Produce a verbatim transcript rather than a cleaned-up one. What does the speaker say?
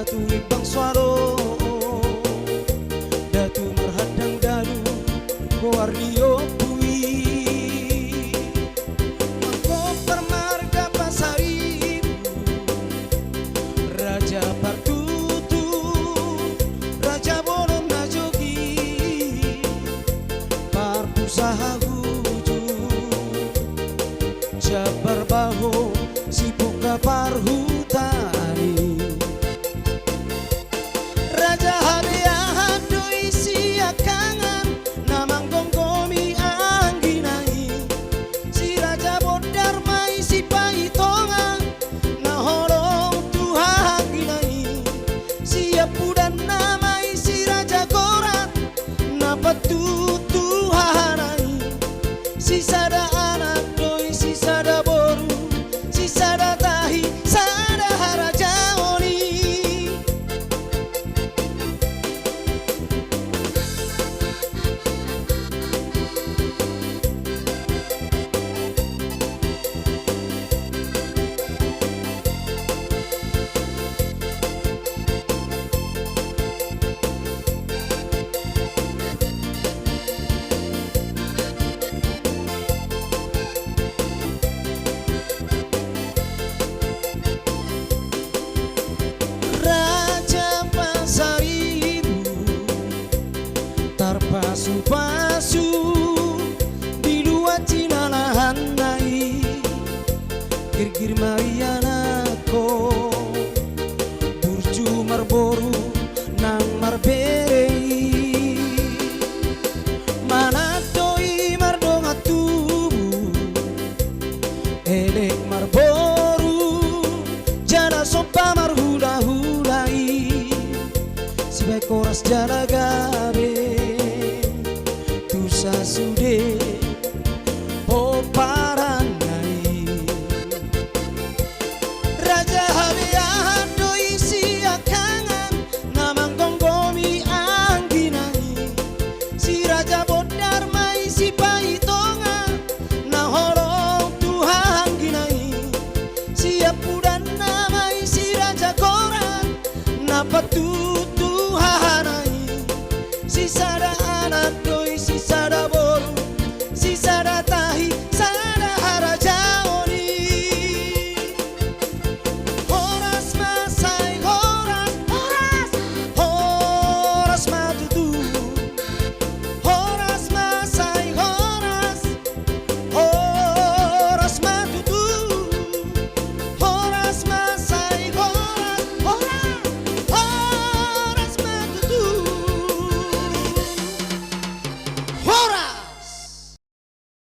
Tuin bangso alo, datu marhandang dalu, goar ni ompu i. Mangkompar marga Pasaribu, raja partutu, raja bolon na jogit, parpusaha hujur, jambar baho, sipuka parhutani. Raja habeahan do i siangkangan, na manggomgomi anggina i. Si raja bondar ma i sipaitongan, na holong tu hahanggina i. Si ampudan nama i si raja goran, na patut tu hahana i. Sisada anak do i sisada boru, sisada tahi sada harajaon i. Raja Pasaribu tarpasupasu di luat jinalahanna i, girgir ma i anakkon, burju marboru nang marbere i. Manat do i mardongan tubu, elek marboru, jala somba marhulahula i. Sibahen horas jala gabe tu sasude